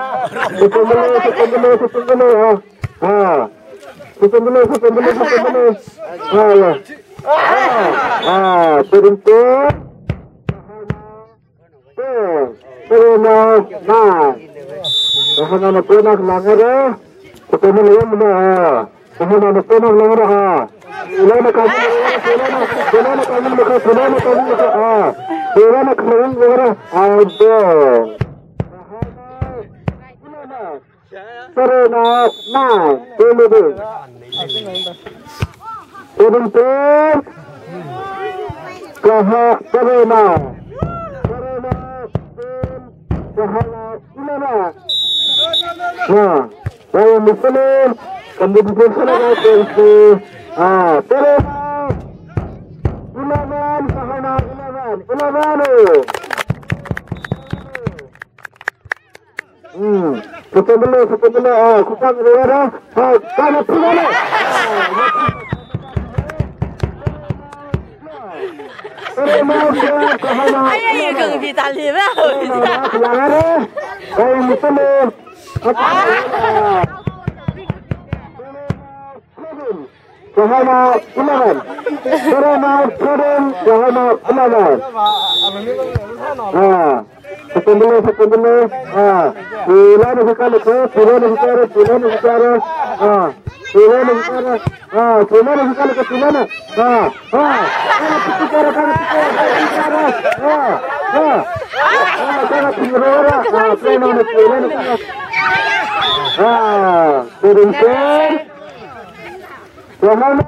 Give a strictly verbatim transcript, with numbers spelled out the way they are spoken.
Sāpam bele, sāpam bele, sāpam bele, ah. Ah. Sāpam bele, sāpam bele, sāpam bele. Ah, ya. Ah, ah, Terington. Terington, nine. Kahāngna point langhaira. Sāpam bele, ya, mana, ah. Kahāngna point langhaira, ah. Tulana kahāng, tulana, tulana kahāng, tulana kahāng, ah. Tulana kahāng, ah. Terington, nine, Terington. Terington, kahāng, Terington. Terington, kahāng, eleven. Nah, vai misale, competition sālaga twenty. Ah, Terington, eleven, kahāng, eleven, eleven, oh. Hmm. Sāpam bele, sāpam bele, ah, khuitāngrara, ah, kana phungana. Ai, ai, ai, kang bi ta li ba. Langhaira, vai misale. Kahāng eleven. Terington, Terington, kahāng eleven. Ah. Sāpam bele, sāpam bele. Ah. Tulana hikhala ko, tulana hikhala, tulana hikhala. Ah. Tulana hikhala. Ah, tulana hikhala ko, tulana. Ah. Ah. Kana hikhala, kana hikhala, kana hikhala. Ah. Ah. Ah, kana hikhala. Ah, tulana, tulana. Ah. Terington. Kahāng